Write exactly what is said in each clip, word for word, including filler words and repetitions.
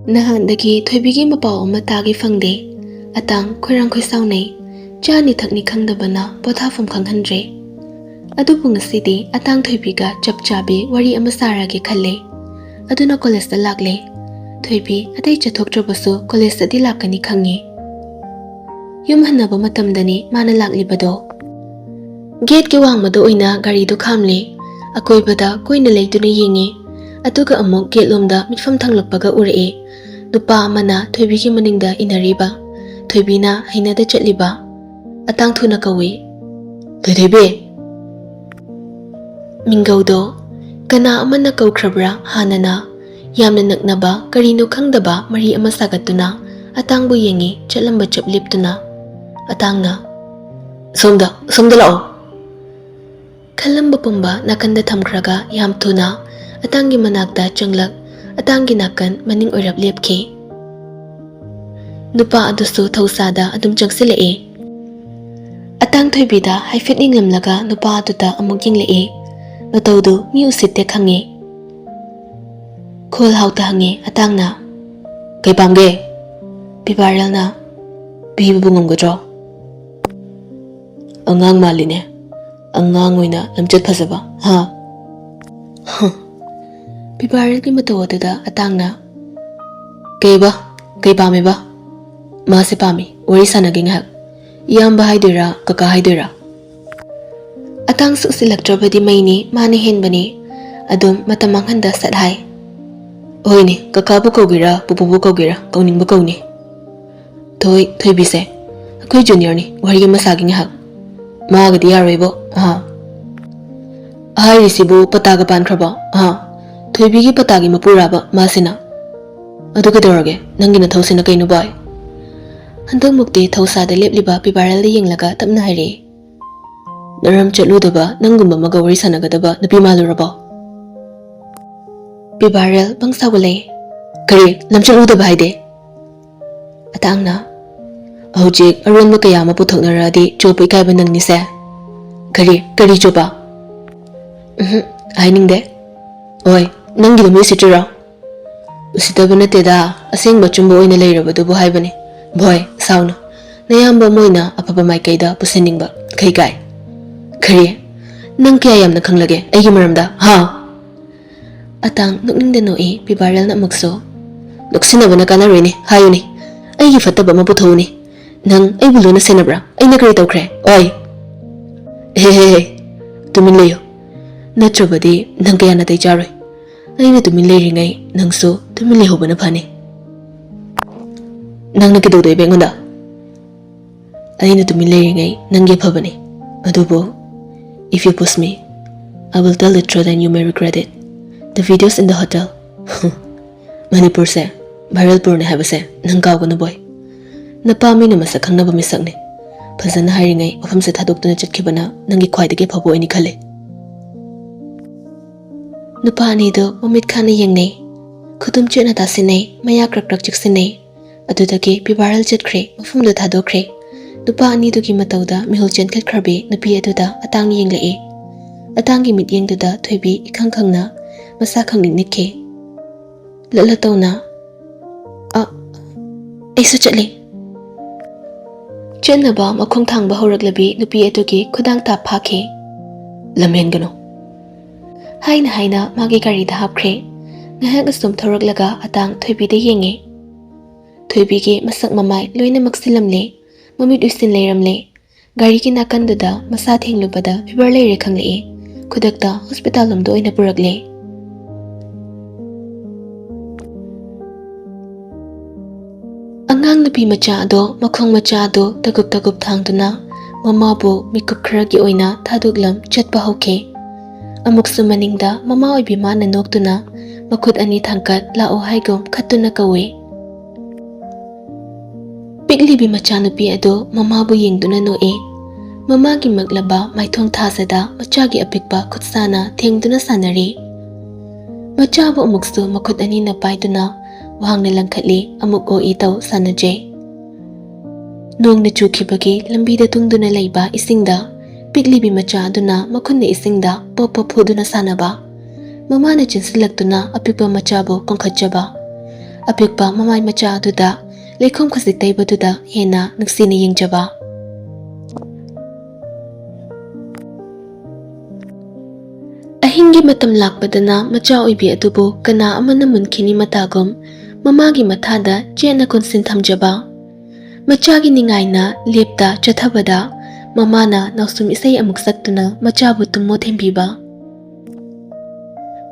ꯅꯍꯥꯟꯗꯒꯤ ꯊꯣꯏꯕꯤꯒꯤ ꯃꯄꯥꯎ ꯑꯃ ꯇꯥꯒꯦ ꯐꯪꯗꯦ꯫ ꯑꯇꯥꯡ ꯈꯣꯏꯔꯥꯡ ꯈꯣꯏꯁꯥꯎꯅꯩ꯫ ꯆꯥꯅꯤ ꯊꯛꯅꯤ ꯈꯪꯗꯕꯅ ꯄꯣꯊꯥꯐꯝ ꯈꯪꯍꯟꯗ꯭ꯔꯦ꯫ ꯑꯗꯨꯕꯨ ꯉꯁꯤꯗꯤ ꯑꯇꯥꯡ ꯊꯣꯏꯕꯤꯒ ꯆꯞ ꯆꯥꯕꯤ ꯋꯥꯔꯤ ꯑꯃ ꯁꯥꯔꯒꯦ ꯈꯜꯂꯦ꯫ ꯑꯗꯨꯅ ꯀꯣꯂꯦꯖꯇ ꯂꯥꯛꯂꯦ꯫ ꯊꯣꯏꯕꯤ ꯑꯇꯩ ꯆꯠꯊꯣꯛꯇ꯭ꯔꯕꯁꯨ ꯀꯣꯂꯦꯖꯇꯗꯤ ꯂꯥꯛꯀꯅꯤ ꯈꯪꯉꯤ꯫ ꯌꯨꯝ ꯍꯟꯅꯕ ꯃꯇꯝꯗꯅꯤ ꯃꯥꯅ ꯂꯥꯛꯂꯤꯕꯗꯣ꯫ ꯒꯦꯠꯀꯤ ꯋꯥꯡꯃꯗ ꯑꯣꯏꯅ ꯒꯥꯔꯤꯗꯨ ꯈꯥꯝꯂꯦ꯫ ꯑꯀꯣꯏꯕꯗ ꯀꯣꯏꯅ ꯂꯩꯗꯨꯅ ꯌꯦꯡꯉꯤ꯫ ꯑꯗꯨꯒ ꯑꯃꯨꯛ ꯒꯦꯠꯂꯣꯝꯗ ꯃꯤꯠꯐꯝ ꯊꯥꯡꯂꯛꯄꯒ ꯎꯔꯛꯑꯦ꯫ ꯅꯨꯄꯥ ꯑꯃꯅ ꯊꯣꯏꯕꯤꯒꯤ ꯃꯅꯤꯡꯗ ꯏꯟꯅꯔꯤꯕ꯫ ꯊꯣꯏꯕꯤꯅ ꯍꯩꯅꯗ ꯆꯠꯂꯤꯕ꯫ ꯑꯇꯥꯡ ꯊꯨꯅ ꯀꯧꯏ꯫ "ꯊꯣꯏꯊꯣꯏꯕꯤ!" ꯃꯤꯡꯒꯧꯗꯣ ꯀꯅꯥ ꯑꯃꯅ ꯀꯧꯈ꯭ꯔꯕ꯭ꯔꯥ ꯍꯥꯟꯅꯅ꯫ ꯌꯥꯝꯅ ꯅꯛꯅꯕ ꯀꯔꯤꯅꯣ ꯈꯪꯗꯕ ꯃꯔꯤ ꯑꯃ ꯁꯥꯒꯠꯇꯨꯅ ꯑꯇꯥꯡꯕꯨ ꯌꯦꯡꯉꯤ ꯆꯠꯂꯝꯕ ꯆꯞ ꯂꯦꯞꯇꯨꯅ꯫ ꯑꯇꯥꯡꯅ, "ꯁꯣꯝꯗ, ꯁꯣꯝꯗ ꯂꯥꯛꯑꯣ!" ꯈꯜꯂꯝꯕ ꯄꯨꯝꯕ ꯅꯥꯀꯟꯗ ꯊꯝꯈ꯭ꯔꯒ ꯌꯥꯝ ꯊꯨꯅ ꯑꯇꯥꯡꯒꯤ ꯃꯅꯥꯛꯇ ꯆꯪꯂꯛ, ꯑꯇꯥꯡꯒꯤ ꯅꯥꯀꯟ ꯃꯅꯤꯡ ꯑꯣꯏꯔꯞ ꯂꯦꯞꯈꯤ꯫ ꯅꯨꯄꯥ ꯑꯗꯨꯁꯨ ꯊꯧꯁꯥꯗ ꯑꯗꯨꯝ ꯆꯪꯁꯤꯜꯂꯛꯏ꯫ ꯑꯇꯥꯡ ꯊꯣꯏꯕꯤꯗ ꯍꯥꯏꯐꯦꯠ ꯌꯦꯡꯂꯝꯂꯒ ꯅꯨꯄꯥ ꯑꯗꯨꯗ ꯑꯃꯨꯛ ꯌꯦꯡꯂꯛꯏ꯫ ꯃꯇꯧꯗꯨ ꯃꯤ ꯎꯁꯤꯠꯇꯦ ꯈꯪꯉꯤ꯫ ꯈꯣꯜ ꯍꯥꯎꯇ ꯍꯪꯉꯤ ꯑꯇꯥꯡꯅ꯫ "ꯀꯩ ꯄꯥꯝꯒꯦ?" ꯄꯤꯕꯥꯔꯦꯜꯅ, "ꯄꯤꯕꯕꯨ ꯉꯝꯒꯗ꯭ꯔꯣ?" "ꯑꯉꯥꯡ ꯃꯥꯜꯂꯤꯅꯦ꯫ ꯑꯉꯥꯡ ꯑꯣꯏꯅ ꯂꯝꯆꯠ ꯐꯖꯕ, ꯍꯥ?" ꯍ꯫ ꯄꯤꯕꯥꯔꯦꯜꯒꯤ ꯃꯇꯧ ꯑꯗꯨꯗ ꯑꯇꯥꯡꯅ, "ꯀꯩꯕ? ꯀꯩ ꯄꯥꯝꯃꯦꯕ?" "ꯃꯥꯁꯦ ꯄꯥꯝꯃꯤ, ꯋꯥꯔꯤ ꯁꯥꯟꯅꯒꯦ ꯉꯥꯏꯍꯥꯛ꯫ ꯏꯌꯥꯝꯕ ꯍꯥꯏꯗꯣꯏꯔꯥ, ꯀꯀꯥ ꯍꯥꯏꯗꯣꯏꯔꯥ?" ꯑꯇꯥꯡꯁꯨ ꯎꯁꯤꯜꯂꯛꯇ꯭ꯔꯕꯗꯤ ꯃꯩꯅꯤ, ꯃꯥꯅ ꯍꯦꯟꯕꯅꯤ꯫ ꯑꯗꯨꯝ ꯃꯇꯝ ꯃꯥꯡꯍꯟꯗ ꯁꯠ ꯍꯥꯏ꯫ "ꯍꯣꯏꯅꯦ, ꯀꯀꯥꯕꯨ ꯀꯧꯒꯦꯔꯥ, ꯄꯨꯄꯨꯕꯨ ꯀꯧꯒꯦꯔꯥ, ꯀꯧꯅꯤꯡꯕ ꯀꯧꯅꯦ꯫ ꯊꯣꯏ, ꯊꯣꯏꯕꯤꯁꯦ ꯑꯩꯈꯣꯏ ꯖꯨꯅꯤꯌꯔꯅꯤ, ꯋꯥꯔꯤ ꯑꯃ ꯁꯥꯒꯦ ꯉꯥꯏꯍꯥꯛ꯫" "ꯃꯥꯒꯗꯤ ꯌꯥꯔꯣꯏꯕꯣ, ꯑꯍꯥ꯫ ꯍꯥꯏꯔꯤꯁꯤꯕꯨ ꯄꯇꯥꯒ ꯄꯥꯟꯈ꯭ꯔꯕꯣ, ꯑꯍꯥ? ꯊꯣꯏꯕꯤꯒꯤ ꯄꯇꯥꯒꯤ ꯃꯄꯨꯔꯥꯕ ꯃꯥꯁꯤꯅ? ꯑꯗꯨ ꯀꯩꯗꯧꯔꯒꯦ? ꯅꯪꯒꯤ ꯅꯊꯧꯁꯤꯅ ꯀꯩꯅꯣ, ꯕꯣꯏ?" ꯍꯟꯗꯛꯃꯨꯛꯇꯤ ꯊꯧꯁꯥꯗ ꯂꯦꯞꯂꯤꯕ ꯄꯤꯕꯥꯔꯦꯜꯗ ꯌꯦꯡꯂꯒ ꯇꯞꯅ ꯍꯥꯏꯔꯛꯏ꯫ "ꯅꯔꯝ ꯆꯠꯂꯨꯗꯕ ꯅꯪꯒꯨꯝꯕ ꯑꯃꯒ ꯋꯥꯔꯤ ꯁꯥꯟꯅꯒꯗꯕ ꯅꯨꯄꯤ ꯃꯥꯜꯂꯨꯔꯕꯣ?" ꯄꯤꯕꯥꯔꯦꯜ ꯄꯪ ꯁꯥꯎꯒꯠꯂꯛꯏ꯫ "ꯀꯔꯤ? ꯂꯝꯆꯠꯂꯨꯗꯕ ꯍꯥꯏꯗꯤ?" ꯑꯇꯥꯡꯅ, "ꯍꯧꯖꯤꯛ ꯑꯔꯣꯟꯕ ꯀꯌꯥ ꯑꯃ ꯄꯨꯊꯣꯛꯅꯔꯛꯑꯗꯤ ꯆꯣꯞꯄ ꯏꯀꯥꯏꯕ ꯅꯪꯅꯤꯁꯦ꯫" "ꯀꯔꯤ? ꯀꯔꯤ ꯆꯣꯞꯄ?" "ꯎꯝꯍꯨꯝ, ꯍꯥꯏꯅꯤꯡꯗꯦ꯫" "ꯑꯣꯏ, ꯅꯪꯒꯤꯗꯣ ꯃꯤ ꯎꯁꯤꯠꯇ꯭ꯔꯤꯔꯣ?" ꯎꯁꯤꯠꯇꯕ ꯅꯠꯇꯦꯗ, ꯑꯁꯦꯡꯕ ꯑꯆꯨꯝꯕ ꯑꯣꯏꯅ ꯂꯩꯔꯕꯗꯨꯕꯨ ꯍꯥꯏꯕꯅꯤ꯫ ꯚꯣꯏ, ꯁꯥꯎꯅꯨ꯫ ꯅꯌꯥꯝꯕ ꯑꯃ ꯑꯣꯏꯅ ꯑꯐꯕ ꯃꯥꯏꯀꯩꯗ ꯄꯨꯁꯤꯟꯅꯤꯡꯕ ꯀꯩ ꯀꯥꯏ? ꯀꯔꯤ? ꯅꯪ ꯀꯌꯥ ꯌꯥꯝꯅ ꯈꯪꯂꯒꯦ ꯑꯩꯒꯤ ꯃꯔꯝꯗ, ꯍꯥ? ꯑꯇꯥꯡ ꯅꯣꯛꯅꯤꯡꯗ ꯅꯣꯛꯏ ꯄꯤꯕꯥꯔꯦꯜꯅ ꯑꯃꯨꯛꯁꯨ꯫ ꯅꯣꯛꯁꯤꯟꯅꯕꯅ ꯀꯥꯟꯅꯔꯣꯏꯅꯦ, ꯍꯥꯏꯌꯨꯅꯦ꯫ ꯑꯩꯒꯤ ꯐꯠꯇꯕ ꯑꯃ ꯄꯨꯊꯣꯛꯎꯅꯦ꯫ ꯅꯪ ꯑꯩꯕꯨ ꯂꯨꯅ ꯁꯦꯟꯅꯕ꯭ꯔꯥ? ꯑꯩꯅ ꯀꯔꯤ ꯇꯧꯈ꯭ꯔꯦ? ꯑꯣꯏ! ꯍꯦ ꯍꯦ ꯍꯦ! ꯇꯨꯃꯤꯟ ꯂꯩꯌꯨ꯫ ꯅꯠꯇ꯭ꯔꯕꯗꯤ ꯅꯪ ꯀꯌꯥ ꯅꯥꯇꯩ ꯆꯥꯔꯣꯏ꯫ ꯑꯩꯅ ꯇꯨꯃꯤꯟ ꯂꯩꯔꯤꯉꯩ ꯅꯪꯁꯨ ꯇꯨꯃꯤꯟ ꯂꯩꯍꯧꯕꯅ ꯐꯅꯤ꯫ ꯅꯪꯅ ꯀꯩꯗꯧꯗꯣꯏꯕ ꯑꯩꯉꯣꯟꯗ? ꯑꯩꯅ ꯇꯨꯃꯤꯟ ꯂꯩꯔꯤꯉꯩ ꯅꯪꯒꯤ ꯑꯐꯕꯅꯤ꯫ ꯑꯗꯨꯕꯨ, if you push me, I will tell the truth and you may regret it. The videos in the hotel. ꯃꯅꯤꯄꯨꯔꯁꯦ viral ꯄꯨꯔꯅꯤ ꯍꯥꯏꯕꯁꯦ ꯅꯪ ꯀꯥꯎꯒꯅꯨ ꯕꯣꯏ꯫ ꯅꯄꯥ ꯃꯤꯅ ꯃꯁꯛ ꯈꯪꯅꯕ ꯃꯤꯁꯛꯅꯤ꯫ ꯐꯖꯅ ꯍꯥꯏꯔꯤꯉꯩ ꯃꯐꯝꯁꯦ ꯊꯥꯗꯣꯛꯇꯨꯅ ꯆꯠꯈꯤꯕꯅ ꯅꯪꯒꯤ ꯈ꯭ꯋꯥꯏꯗꯒꯤ ꯐꯕ ꯑꯣꯏꯅꯤ ꯈꯜꯂꯤ꯫ ꯅꯨꯄꯥ ꯑꯅꯤꯗꯨ ꯃꯃꯤꯠ ꯈꯥꯅ ꯌꯦꯡꯅꯩ꯫ ꯈꯨꯇꯨꯝ ꯆꯦꯠꯅ ꯇꯥꯁꯤꯟꯅꯩ, ꯃꯌꯥ ꯀ꯭ꯔꯛ ꯀ꯭ꯔꯛ ꯆꯤꯛꯁꯤꯟꯅꯩ꯫ ꯑꯗꯨꯗꯒꯤ ꯄꯤꯕꯥꯔꯦꯜ ꯆꯠꯈ꯭ꯔꯦ, ꯃꯐꯝꯗꯨ ꯊꯥꯗꯣꯛꯈ꯭ꯔꯦ꯫ ꯅꯨꯄꯥ ꯑꯅꯤꯗꯨꯒꯤ ꯃꯇꯧꯗ ꯃꯤꯍꯨꯜ ꯆꯦꯟꯈꯠꯈ꯭ꯔꯕꯤ ꯅꯨꯄꯤ ꯑꯗꯨꯗ ꯑꯇꯥꯡ ꯌꯦꯡꯂꯛꯏ꯫ ꯑꯇꯥꯡꯒꯤ ꯃꯤꯠꯌꯦꯡꯗꯨꯗ ꯊꯣꯏꯕꯤ ꯏꯈꯪ ꯈꯪꯅ ꯃꯁꯥ ꯈꯪꯅꯤꯡ ꯅꯤꯛꯈꯤ꯫ ꯂꯠꯂ ꯇꯧꯅ, "ꯑ, ꯑꯩꯁꯨ ꯆꯠꯂꯤ꯫" ꯆꯠꯅꯕ ꯃꯈꯣꯡ ꯊꯥꯡꯕ ꯍꯧꯔꯛꯂꯕꯤ ꯅꯨꯄꯤ ꯑꯗꯨꯒꯤ ꯈꯨꯗꯥꯡ ꯇꯥꯞ ꯐꯥꯈꯤ꯫ "ꯂꯝꯍꯦꯟꯒꯅꯨ!" ꯍꯥꯏꯅ ꯍꯥꯏꯅ ꯃꯥꯒꯤ ꯒꯥꯔꯤꯗ ꯍꯥꯞꯈ꯭ꯔꯦ꯫ ꯉꯥꯏꯍꯥꯛ ꯑꯁꯨꯝ ꯊꯧꯔꯛꯂꯒ ꯑꯇꯥꯡ ꯊꯣꯏꯕꯤꯗ ꯌꯦꯡꯉꯦ꯫ ꯊꯣꯏꯕꯤꯒꯤ ꯃꯁꯛ ꯃꯃꯥꯏ ꯂꯣꯏꯅꯃꯛ ꯁꯤꯜꯂꯝꯂꯦ꯫ ꯃꯃꯤꯠ ꯎꯏꯁꯤꯟ ꯂꯩꯔꯝꯂꯦ꯫ ꯒꯥꯔꯤꯒꯤ ꯅꯥꯀꯟꯗꯨꯗ ꯃꯁꯥ ꯊꯦꯡꯂꯨꯕꯗ ꯐꯤꯚꯔ ꯂꯩꯔꯦ ꯈꯪꯂꯛꯏ꯫ ꯈꯨꯗꯛꯇ ꯍꯣꯁꯄꯤꯇꯥꯜ ꯂꯣꯝꯗ ꯑꯣꯏꯅ ꯄꯨꯔꯛꯂꯦ꯫ ꯑꯉꯥꯡ ꯅꯨꯄꯤ ꯃꯆꯥ ꯑꯗꯣ ꯃꯈꯣꯡ ꯃꯆꯥ ꯑꯗꯣ ꯇꯒꯨꯞ ꯇꯒꯨꯞ ꯊꯥꯡꯗꯨꯅ ꯃꯃꯥꯕꯨ ꯃꯤꯀꯨꯞ ꯈꯔꯒꯤ ꯑꯣꯏꯅ ꯊꯥꯗꯣꯛꯂꯝ ꯆꯠꯄ ꯍꯧꯈꯤ꯫ ꯑꯃꯨꯛꯁꯨ ꯃꯅꯤꯡꯗ ꯃꯃꯥ ꯑꯣꯏꯕꯤ ꯃꯥꯅ ꯅꯣꯛꯇꯨꯅ ꯃꯈꯨꯠ ꯑꯅꯤ ꯊꯥꯡꯀꯠ ꯂꯥꯛꯑꯣ ꯍꯥꯏꯒꯨꯝ ꯈꯠꯇꯨꯅ ꯀꯧꯏ꯫ ꯄꯤꯛꯂꯤꯕꯤ ꯃꯆꯥꯅꯨꯄꯤ ꯑꯗꯨ ꯃꯃꯥꯕꯨ ꯌꯦꯡꯗꯨꯅ ꯅꯣꯛꯏ꯫ ꯃꯃꯥꯒꯤ ꯃꯛꯂꯕ ꯃꯥꯏꯊꯣꯡ ꯊꯥꯖꯗ ꯃꯆꯥꯒꯤ ꯑꯄꯤꯛꯄ ꯈꯨꯠꯁꯥꯅ ꯊꯦꯡꯗꯨꯅ ꯁꯥꯟꯅꯔꯤ꯫ ꯃꯆꯥꯕꯨ ꯑꯃꯨꯛꯁꯨ ꯃꯈꯨꯠ ꯑꯅꯤꯅ ꯄꯥꯏꯗꯨꯅ ꯋꯥꯡꯅ ꯂꯪꯈꯠꯂꯤ, ꯑꯃꯨꯛ ꯑꯣꯛꯏ ꯇꯧ ꯁꯥꯟꯅꯖꯩ꯫ ꯅꯣꯡꯅ ꯆꯨꯈꯤꯕꯒꯤ ꯂꯝꯕꯤꯗ ꯇꯨꯡꯗꯨꯅ ꯂꯩꯕ ꯏꯁꯤꯡꯗ ꯄꯤꯛꯂꯤꯕꯤ ꯃꯆꯥ ꯑꯗꯨꯅ ꯃꯈꯨꯠꯅ ꯏꯁꯤꯡꯗ ꯄꯣꯞ ꯄꯣꯞ ꯐꯨꯗꯨꯅ ꯁꯥꯟꯅꯕ꯫ ꯃꯃꯥꯅ ꯆꯦꯟꯁꯤꯜꯂꯛꯇꯨꯅ ꯑꯄꯤꯛꯄ ꯃꯆꯥꯕꯨ ꯀꯣꯟꯈꯠꯆꯕ꯫ ꯑꯄꯤꯛꯄ ꯃꯃꯥꯏ ꯃꯆꯥ ꯑꯗꯨꯗ ꯂꯩꯈꯣꯝ ꯈꯖꯤꯛ ꯇꯩꯕꯗꯨꯗ ꯍꯦꯟꯅ ꯅꯨꯡꯁꯤꯅ ꯌꯦꯡꯖꯕ꯫ ꯑꯍꯤꯡꯒꯤ ꯃꯇꯝ ꯂꯥꯛꯄꯗꯅ ꯃꯆꯥ ꯑꯣꯏꯕꯤ ꯑꯗꯨꯕꯨ ꯀꯅꯥ ꯑꯃꯅ ꯃꯨꯟꯈꯤꯅꯤ ꯃꯇꯥꯒꯨꯝ ꯃꯃꯥꯒꯤ ꯃꯊꯥꯗ ꯆꯦꯠꯅ ꯀꯣꯟꯁꯤꯟ ꯊꯝꯖꯕ꯫ ꯃꯆꯥꯒꯤ ꯅꯤꯡꯉꯥꯏꯅ ꯂꯦꯞꯇ ꯆꯠꯊꯕꯗ ꯃꯃꯥꯅ ꯅꯥꯎꯁꯨꯝ ꯏꯁꯩ ꯑꯃꯨꯛ ꯁꯛꯇꯨꯅ ꯃꯆꯥꯕꯨ ꯇꯨꯝꯃꯣ ꯊꯦꯝꯕꯤꯕ꯫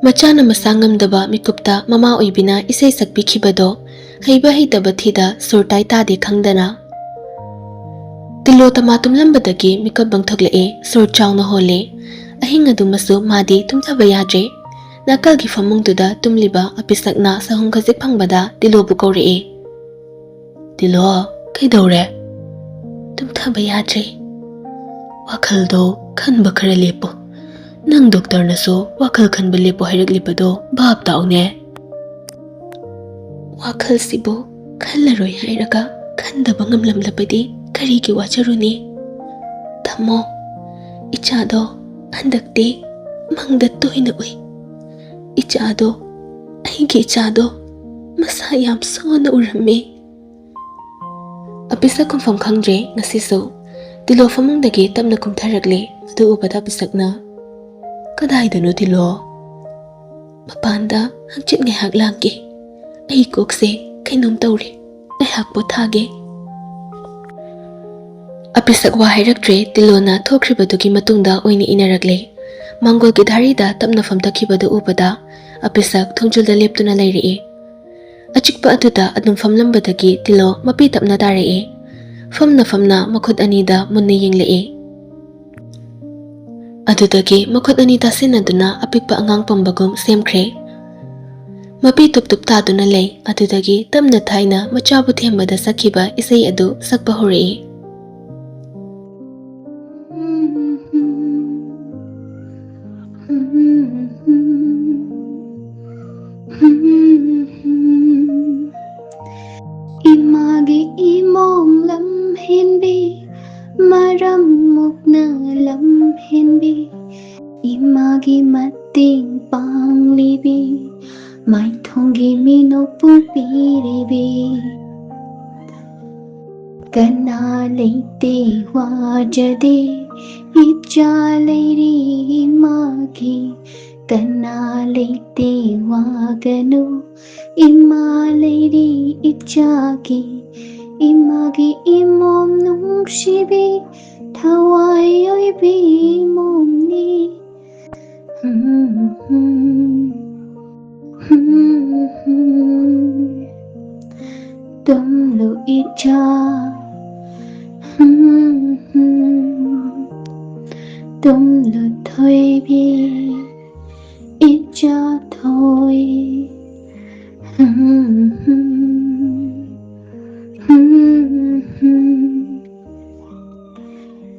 ꯃꯆꯥꯅ ꯃꯁꯥ ꯉꯝꯗꯕ ꯃꯤꯀꯨꯞꯇ ꯃꯃꯥ ꯑꯣꯏꯕꯤꯅ ꯏꯁꯩ ꯁꯛꯄꯤꯈꯤꯕꯗꯣ ꯍꯩꯕ ꯍꯩꯇꯕ ꯊꯤꯗ ꯁꯨꯔ ꯇꯥꯏ ꯇꯥꯗꯦ ꯈꯪꯗꯅ꯫ ꯇꯤꯂꯣ ꯇꯃꯥ ꯇꯨꯝꯂꯝꯕꯗꯒꯤ ꯃꯤꯀꯞ ꯄꯥꯡꯊꯣꯛꯂꯛꯑꯦ, ꯁꯣꯔ ꯆꯥꯎꯅ ꯍꯣꯜꯂꯦ꯫ ꯑꯍꯤꯡ ꯑꯗꯨꯃꯁꯨ ꯃꯥꯗꯤ ꯇꯨꯝꯊꯕ ꯌꯥꯗ꯭ꯔꯦ꯫ ꯅꯥꯀꯜꯒꯤ ꯐꯃꯨꯡꯗꯨꯗ ꯇꯨꯝꯂꯤꯕ ꯑꯄꯤꯁꯛꯅ ꯁꯍꯨꯝ ꯈꯖꯤꯛ ꯐꯪꯕꯗ ꯇꯤꯂꯣꯕꯨ ꯀꯧꯔꯛꯑꯦ꯫ "ꯇꯤꯂꯣ, ꯀꯩꯗꯧꯔꯦ?" "ꯇꯨꯝꯊꯕ ꯌꯥꯗ꯭ꯔꯦ꯫ ꯋꯥꯈꯜꯗꯣ ꯈꯟꯕ ꯈꯔ ꯂꯦꯞꯄꯣ꯫ ꯅꯪ ꯗꯣꯛꯇꯔꯅꯁꯨ ꯋꯥꯈꯜ ꯈꯟꯕ ꯂꯦꯞꯄꯣ ꯍꯥꯏꯔꯛꯂꯤꯕꯗꯣ ꯚꯥꯞ ꯇꯥꯎꯅꯦ꯫" "ꯋꯥꯈꯜꯁꯤꯕꯨ ꯈꯜꯂꯔꯣꯏ ꯍꯥꯏꯔꯒ ꯈꯟꯗꯕ ꯉꯝꯂꯝꯂꯕꯗꯤ ꯀꯔꯤꯒꯤ ꯋꯥꯖꯔꯨꯅꯤ? ꯊꯝꯃꯣ, ꯏꯆꯥꯗꯣ ꯍꯟꯗꯛꯇꯤ ꯃꯪꯗ ꯇꯣꯏꯅ ꯎꯏ꯫ ꯏꯆꯥꯗꯣ, ꯑꯩꯒꯤ ꯏꯆꯥꯗꯣ ꯃꯁꯥ ꯌꯥꯝ ꯁꯣꯟꯅ ꯎꯔꯝꯃꯤ꯫" ꯑꯄꯤꯁꯛ ꯈꯨꯝꯐꯝ ꯈꯪꯗ꯭ꯔꯦ ꯉꯁꯤꯁꯨ꯫ ꯇꯤꯂꯣ ꯐꯃꯨꯡꯗꯒꯤ ꯇꯞꯅ ꯀꯨꯝꯊꯔꯛꯂꯦ꯫ ꯃꯗꯨ ꯎꯕꯗ ꯑꯄꯤꯁꯛꯅ, "ꯀꯗꯥꯏꯗꯅꯣ ꯇꯤꯂꯣ?" "ꯃꯄꯥꯟꯗ ꯍꯪꯆꯤꯠ ꯉꯥꯏꯍꯥꯛ ꯂꯥꯡꯒꯦ꯫ ꯑꯩ ꯀꯣꯛꯁꯦ ꯀꯩꯅꯣꯝ ꯇꯧꯔꯦ꯫ ꯉꯥꯏꯍꯥꯛ ꯄꯣꯊꯥꯒꯦ꯫" ꯑꯄꯤꯁꯛ ꯋꯥ ꯍꯥꯏꯔꯛꯇ꯭ꯔꯦ꯫ ꯇꯤꯂꯣꯅ ꯊꯣꯛꯈ꯭ꯔꯤꯕꯗꯨꯒꯤ ꯃꯇꯨꯡꯗ ꯑꯣꯏꯅ ꯏꯟꯅꯔꯛꯂꯦ꯫ ꯃꯥꯡꯒꯣꯜꯒꯤ ꯙꯥꯔꯤꯗ ꯇꯞꯅ ꯐꯝꯊꯈꯤꯕꯗꯨ ꯎꯕꯗ ꯑꯄꯤꯁꯛ ꯊꯣꯡꯖꯤꯜꯗ ꯂꯦꯞꯇꯨꯅ ꯂꯩꯔꯛꯏ꯫ ꯑꯆꯤꯛꯄ ꯑꯗꯨꯗ ꯑꯗꯨꯝ ꯐꯝꯂꯝꯕꯗꯒꯤ ꯇꯤꯂꯣ ꯃꯄꯤ ꯇꯞꯅ ꯇꯥꯔꯛꯏ꯫ ꯐꯝꯅ ꯐꯝꯅ ꯃꯈꯨꯠ ꯑꯅꯤꯗ ꯃꯨꯟꯅ ꯌꯦꯡꯂꯛꯏ꯫ ꯑꯗꯨꯗꯒꯤ ꯃꯈꯨꯠ ꯑꯅꯤ ꯇꯥꯁꯤꯟꯅꯗꯨꯅ ꯑꯄꯤꯛꯄ ꯑꯉꯥꯡ ꯄꯝꯕꯒꯨꯝ ꯁꯦꯝꯈ꯭ꯔꯦ꯫ ꯃꯄꯤ ꯇꯨꯞ ꯇꯨꯞ ꯇꯥꯗꯨꯅ ꯂꯩ꯫ ꯑꯗꯨꯗꯒꯤ ꯇꯞꯅ ꯊꯥꯏꯅ ꯃꯆꯥꯕꯨ ꯊꯦꯝꯕꯗ ꯁꯛꯈꯤꯕ ꯏꯁꯩ ꯑꯗꯨ ꯁꯛꯄ ꯍꯧꯔꯛꯏ꯫ ꯏꯃꯥꯒꯤ ꯏꯃꯣꯝ ꯂꯝꯍꯦꯟꯕꯤ, ꯃꯔꯝ ꯃꯣꯛꯅ ꯂꯝꯍꯦꯟꯕꯤ, ꯏꯃꯥꯒꯤ ꯃꯇꯦꯡ ꯄꯥꯡꯂꯤꯕꯤ, ꯃꯥꯏꯊꯣꯡ ꯒꯤ ꯃꯤꯅꯣꯛꯄꯨ ꯄꯤꯔꯤꯕꯤ꯫ ꯀꯅꯥ ꯂꯩꯇꯦ ꯋꯥꯖꯗꯦ, ꯏꯆꯥ ꯂꯩꯔꯤ ꯏꯃꯥꯒꯤ꯫ ꯀꯅꯥ ꯂꯩꯇꯦ ꯋꯥꯒꯅꯨ, ꯏꯃꯥ ꯂꯩꯔꯤ ꯏꯆꯥꯒꯤ꯫ ꯏꯃꯥꯒꯤ ꯏꯃꯣꯝ ꯅꯨꯡꯁꯤꯕꯤ, ꯊꯋꯥꯏ ꯑꯣꯏꯕꯤ ꯏꯃꯣꯝꯅꯤ꯫ ꯇꯨꯝꯂꯨ ꯏꯆꯥ, ꯇꯨꯝꯂꯨ ꯊꯣꯏꯕꯤ, ꯏꯆꯥ ꯊꯣꯏ꯫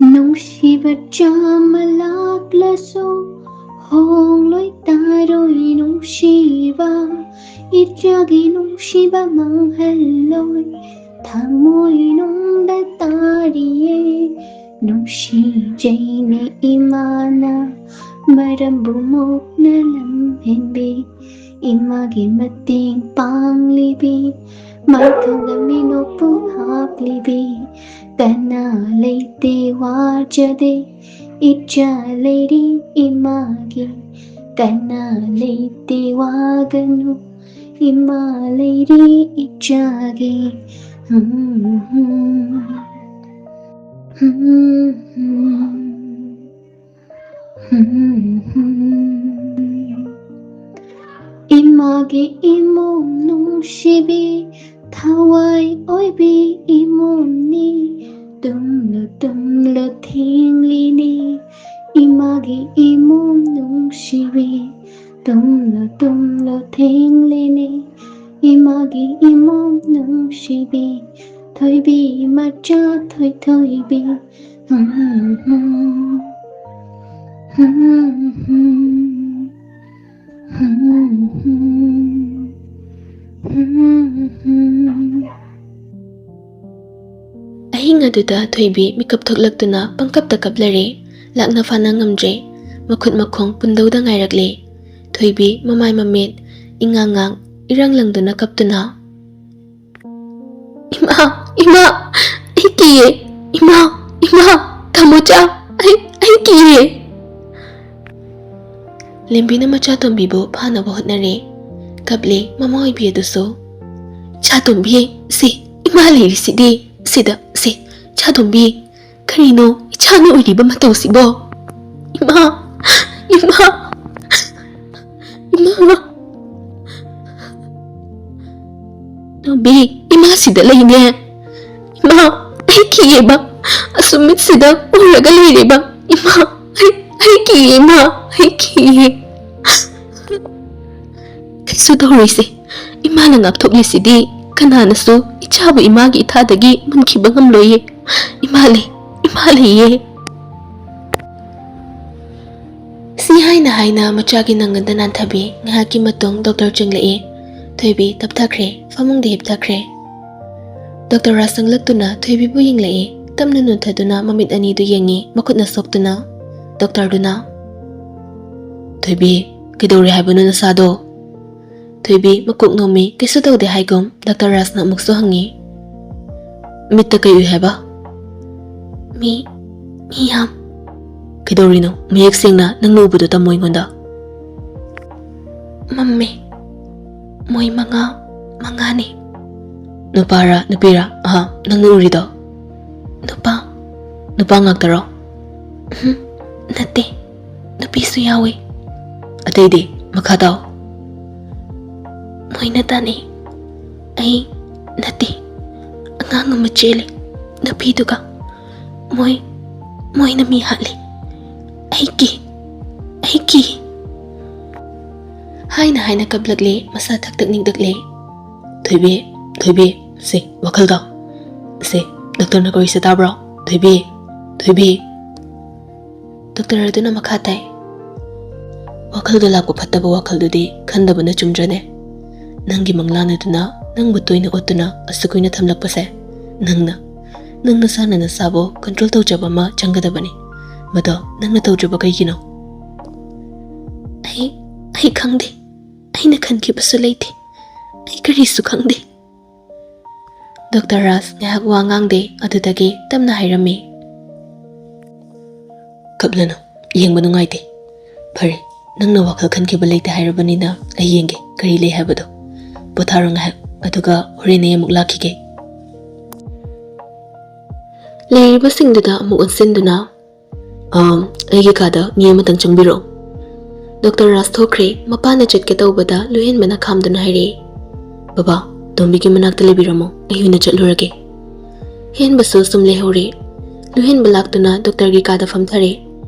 ꯅꯨꯡꯁꯤꯕ ꯆꯥꯝꯃ ꯂꯥꯛꯂꯁꯨ ꯍꯣꯡꯂꯣꯏ ꯇꯥꯔꯣꯏ ꯅꯨꯡꯁꯤꯕ꯫ ꯏꯆꯥꯒꯤ ꯅꯨꯡꯁꯤꯕ ꯃꯥꯡꯍꯜꯂꯣꯏ ꯊꯃꯣꯏꯅꯨꯡꯗ ꯇꯥꯔꯤꯌꯦ꯫ ꯅꯨꯡꯁꯤꯖꯩꯅꯦ ꯏꯃꯥꯅ ꯃꯔꯝꯕꯨ ꯃꯣꯛꯅ ꯂꯝꯍꯦꯟꯕꯤ꯫ ꯏꯃꯥꯒꯤ ꯃꯇꯦꯡ ꯄꯥꯡꯂꯤꯕꯤ, ꯃꯥꯏꯊꯣꯡꯗ ꯃꯤꯅꯣꯛꯄꯨ ꯍꯥꯞꯂꯤꯕꯤ꯫ ꯀꯅꯥ ꯂꯩꯇꯦ ꯋꯥꯖꯗꯦ, ꯏꯆꯥ ꯂꯩꯔꯤ ꯏꯃꯥꯒꯤ꯫ ꯀꯅꯥ ꯂꯩꯇꯦ ꯋꯥꯒꯅꯨ, ꯏꯃꯥ ꯂꯩꯔꯤ ꯏꯆꯥꯒꯤ꯫ ꯏꯃꯥꯒꯤ ꯏꯃꯣꯝ ꯅꯨꯡꯁꯤꯕꯤ, ꯊꯋꯥꯏ ꯑꯣꯏꯕꯤ ꯏꯃꯣꯝꯅꯤ꯫ ꯇꯨꯝꯂꯨ ꯇꯨꯝꯂꯨ ꯊꯦꯡꯂꯤꯅꯦ, ꯏꯃꯥꯒꯤ ꯏꯃꯣꯝ ꯅꯨꯡꯁꯤꯕꯤ꯫ ꯇꯨꯝꯂꯨ ꯇꯨꯝꯂꯨ ꯊꯦꯡꯂꯤꯅꯦ, ꯏꯃꯥꯒꯤ ꯏꯃꯣꯝ ꯅꯨꯡꯁꯤꯕꯤ꯫ ꯊꯣꯏꯕꯤ ꯃꯆꯥ ꯊꯣꯏ ꯊꯣꯏꯕꯤ꯫ ꯑꯍꯤꯡ ꯑꯗꯨꯗ ꯊꯣꯏꯕꯤ ꯃꯤꯀꯞ ꯊꯣꯛꯂꯛꯇꯨꯅ ꯄꯪꯀꯞꯇ ꯀꯞꯂꯔꯦ꯫ ꯂꯥꯛꯅ ꯐꯥꯅ ꯉꯝꯗ꯭ꯔꯦ꯫ ꯃꯈꯨꯠ ꯃꯈꯣꯡ ꯄꯨꯟꯗꯧꯗ ꯉꯥꯏꯔꯛꯂꯦ꯫ ꯊꯣꯏꯕꯤ ꯃꯃꯥꯏ ꯃꯃꯤꯠ ꯏꯉꯥꯡ ꯉꯥꯡ ꯏꯔꯪ ꯂꯪꯗꯨꯅ ꯀꯞꯇꯨꯅ, "ꯏꯃꯥ, ꯏꯃꯥ, ꯑꯩ ꯀꯤꯌꯦ꯫ ꯏꯃꯥ, ꯏꯃꯥ, ꯇꯥꯃꯣꯆꯥ, ꯑꯩ, ꯑꯩ ꯀꯤꯌꯦ"꯫ ꯂꯦꯝꯕꯤꯅ ꯃꯆꯥꯇꯣꯝꯕꯤꯕꯨ ꯐꯥꯅꯕ ꯍꯣꯠꯅꯔꯦ꯫ ꯀꯞꯂꯦ ꯃꯃꯥ ꯑꯣꯏꯕꯤ ꯑꯗꯨꯁꯨ꯫ "ꯏꯆꯥꯇꯣꯝꯕꯤ, ꯁꯤ ꯏꯃꯥ ꯂꯩꯔꯤꯁꯤꯗꯤ, ꯁꯤꯗ, ꯁꯤ, ꯏꯆꯥꯇꯣꯝꯕꯤ, ꯀꯔꯤꯅꯣ ꯏꯆꯥꯅ ꯑꯣꯏꯔꯤꯕ ꯃꯇꯧꯁꯤꯕꯣ? ꯏꯃꯥ, ꯏꯃꯥ, ꯏꯃꯥ, ꯇꯣꯝꯕꯤ, ꯏꯃꯥ ꯁꯤꯗ ꯂꯩꯅꯦ꯫ ꯏꯃꯥ, ꯑꯩ ꯀꯤꯌꯦꯕ, ꯑꯁꯨꯝ ꯃꯤꯠꯁꯤꯗ ꯎꯔꯒ ꯂꯩꯔꯦꯕ꯫ ꯏꯃꯥ, ꯑꯩ, ꯑꯩ ꯀꯤꯌꯦ ꯏꯃꯥ, ꯑꯩ ꯀꯤꯌꯦ"꯫ "ꯀꯩꯁꯨ ꯇꯧꯔꯣꯏꯁꯦ, ꯏꯃꯥꯅ ꯉꯥꯛꯊꯣꯛꯂꯤꯁꯤꯗꯤ꯫ ꯀꯅꯥꯅꯁꯨ ꯏꯆꯥꯕꯨ ꯏꯃꯥꯒꯤ ꯏꯊꯥꯗꯒꯤ ꯃꯨꯟꯈꯤꯕ ꯉꯝꯂꯣꯏꯌꯦ꯫ ꯏꯃꯥ ꯂꯩ, ꯏꯃꯥ ꯂꯩꯌꯦ"꯫ ꯁꯤ ꯍꯥꯏꯅ ꯍꯥꯏꯅ ꯃꯆꯥꯒꯤ ꯅꯪꯒꯟꯗ ꯅꯥꯟꯊꯕꯤ꯫ ꯉꯥꯏꯍꯥꯛꯀꯤ ꯃꯇꯨꯡ ꯗꯣꯛꯇꯔ ꯆꯪꯂꯛꯏ꯫ ꯊꯣꯏꯕꯤ ꯇꯞꯊꯈ꯭ꯔꯦ, ꯐꯃꯨꯡꯗ ꯍꯤꯞꯊꯈ꯭ꯔꯦ꯫ ꯗꯣꯛꯇꯔ ꯔꯥꯖ ꯆꯪꯂꯛꯇꯨꯅ ꯊꯣꯏꯕꯤꯕꯨ ꯌꯦꯡꯂꯛꯏ꯫ ꯇꯞꯅ ꯅꯣꯟꯊꯗꯨꯅ ꯃꯃꯤꯠ ꯑꯅꯤꯗꯨ ꯌꯦꯡꯉꯤ, ꯃꯈꯨꯠꯅ ꯁꯣꯛꯇꯨꯅ꯫ ꯗꯣꯛꯇꯔꯗꯨꯅ, "ꯊꯣꯏꯕꯤ, ꯀꯩꯗꯧꯔꯦ ꯍꯥꯏꯕꯅꯣ ꯅꯁꯥꯗꯣ?" ꯊꯣꯏꯕꯤ ꯃꯀꯣꯛ ꯅꯣꯝꯃꯤ, ꯀꯩꯁꯨ ꯇꯧꯗꯦ ꯍꯥꯏꯒꯨꯝ꯫ ꯗꯣꯛꯇꯔ ꯔꯥꯖꯅ ꯑꯃꯨꯛꯁꯨ ꯍꯪꯉꯤ, "ꯃꯤꯠꯇ ꯀꯩ ꯎꯏ ꯍꯥꯏꯕ?" "ꯃꯤ, ꯃꯤ ꯌꯥꯝ"꯫ "ꯀꯩꯗꯧꯔꯤꯅꯣ? ꯃꯌꯦꯛ ꯁꯦꯡꯅ ꯅꯪꯅ ꯎꯕꯗꯣ ꯇꯝꯃꯣ ꯑꯩꯉꯣꯟꯗ"꯫ "ꯃꯝꯃꯦ꯫ ꯃꯣꯏ ꯃꯉꯥ, ꯃꯉꯥꯅꯤ"꯫ "ꯅꯨꯄꯥꯔ ꯅꯨꯄꯤꯔ? ꯑꯍꯥ, ꯅꯪꯅ ꯎꯔꯤꯗꯣ?" "ꯅꯨꯄꯥ"꯫ "ꯅꯨꯄꯥ ꯉꯥꯛꯇꯔꯣ?" "ꯎꯝ, ꯅꯠꯇꯦ꯫ ꯅꯨꯄꯤꯁꯨ ꯌꯥꯎꯋꯤ"꯫ "ꯑꯇꯩꯗꯤ? ꯃꯈꯥ ꯇꯥꯎ"꯫ "ꯃꯣꯏꯅ ꯇꯥꯟꯅꯩ꯫ ꯑꯩ ꯅꯠꯇꯦ꯫ ꯑꯉꯥꯡ ꯑꯃ ꯆꯦꯜꯂꯤ ꯅꯨꯄꯤꯗꯨꯒ꯫ ꯃꯣꯏ, ꯃꯣꯏꯅ ꯃꯤ ꯍꯥꯠꯂꯤ꯫ ꯑꯩ ꯀꯤ, ꯑꯩ ꯀꯤ"꯫ ꯍꯥꯏꯅ ꯍꯥꯏꯅ ꯀꯞꯂꯛꯂꯦ, ꯃꯁꯥ ꯊꯛ ꯊꯛ ꯅꯤꯛꯂꯛꯂꯦ꯫ "ꯊꯣꯏꯕꯤ, ꯊꯣꯏꯕꯤ, ꯁꯦ, ꯋꯥꯈꯜꯗꯣ꯫ ꯁꯦ, ꯗꯣꯛꯇꯔꯅ ꯀꯧꯔꯤꯁꯦ ꯇꯥꯕ꯭ꯔꯣ? ꯊꯣꯏꯕꯤ, ꯊꯣꯏꯕꯤ"꯫ ꯗꯣꯛꯇꯔ ꯑꯗꯨꯅ ꯃꯈꯥ ꯇꯥꯏ, "ꯋꯥꯈꯜꯗ ꯂꯥꯛꯄ ꯐꯠꯇꯕ ꯋꯥꯈꯜꯗꯨꯗꯤ ꯈꯟꯗꯕꯅ ꯆꯨꯝꯗ꯭ꯔꯅꯦ? ꯅꯪꯒꯤ ꯃꯪꯂꯥꯟ ꯑꯗꯨꯅ ꯅꯪꯕꯨ ꯇꯣꯏꯅ ꯑꯣꯠꯇꯨꯅ ꯑꯁꯨꯛ ꯀꯨꯏꯅ ꯊꯝꯂꯛꯄꯁꯦ, ꯅꯪꯅ, ꯅꯪ ꯅꯁꯥꯅ ꯅꯁꯥꯕꯨ ꯀꯟꯇ꯭ꯔꯣꯜ ꯇꯧꯖꯕ ꯑꯃ ꯆꯪꯒꯗꯕꯅꯤ꯫ ꯃꯗꯣ ꯅꯪꯅ ꯇꯧꯗ꯭ꯔꯤꯕ ꯀꯩꯒꯤꯅꯣ?" "ꯑꯩ, ꯑꯩ ꯈꯪꯗꯦ꯫ ꯑꯩꯅ ꯈꯟꯈꯤꯕꯁꯨ ꯂꯩꯇꯦ꯫ ꯀꯔꯤꯁꯨ ꯈꯪꯗꯦ꯫ ꯗꯣꯛꯇꯔ ꯔꯥꯖ ꯉꯥꯏꯍꯥꯛ ꯋꯥ ꯉꯥꯡꯗꯦ, ꯑꯗꯨꯗꯒꯤ ꯇꯞꯅ ꯍꯥꯏꯔꯝꯃꯤ, "ꯀꯞꯂꯅꯨ, ꯌꯦꯡꯕ ꯅꯨꯡꯉꯥꯏꯇꯦ꯫ ꯐꯔꯦ, ꯅꯪꯅ ꯋꯥꯈꯜ ꯈꯟꯈꯤꯕ ꯂꯩꯇꯦ ꯍꯥꯏꯔꯕꯅꯤꯅ ꯑꯩ ꯌꯦꯡꯒꯦ ꯀꯔꯤ ꯂꯩ ꯍꯥꯏꯕꯗꯣ꯫ ꯄꯣꯊꯥꯔꯣ ꯉꯥꯏꯍꯥꯛ, ꯑꯗꯨꯒ ꯍꯣꯔꯦꯟ ꯑꯩ ꯑꯃꯨꯛ ꯂꯥꯛꯈꯤꯒꯦ꯫" ꯂꯩꯔꯤꯕꯁꯤꯡꯗꯨꯗ ꯑꯃꯨꯛ ꯑꯣꯟꯁꯤꯟꯗꯨꯅ, "ꯑꯥ, ꯑꯩꯒꯤ ꯀꯥꯗ ꯃꯤ ꯑꯃꯇꯪ ꯆꯪꯕꯤꯔꯛꯑꯣ꯫" ꯗꯣꯛꯇꯔ ꯔꯥꯖ ꯊꯣꯛꯈ꯭ꯔꯦ꯫ ꯃꯄꯥꯅ ꯆꯠꯀꯦ ꯇꯧꯕꯗ ꯂꯨꯍꯦꯟꯕꯅ ꯈꯥꯝꯗꯨꯅ ꯍꯥꯏꯔꯛꯏ, "ꯕꯕꯥ, ꯇꯣꯝꯕꯤꯒꯤ ꯃꯅꯥꯛꯇ ꯂꯩꯕꯤꯔꯝꯃꯣ, ꯑꯩ ꯑꯣꯏꯅ ꯆꯠꯂꯨꯔꯒꯦ꯫" ꯍꯦꯟꯕꯁꯨ ꯁꯨꯝ ꯂꯩꯍꯧꯔꯦ꯫ ꯂꯨꯍꯦꯟꯕ ꯂꯥꯛꯇꯨꯅ ꯗꯣꯛꯇꯔꯒꯤ ꯀꯥꯗ ꯐꯝꯊꯔꯦ꯫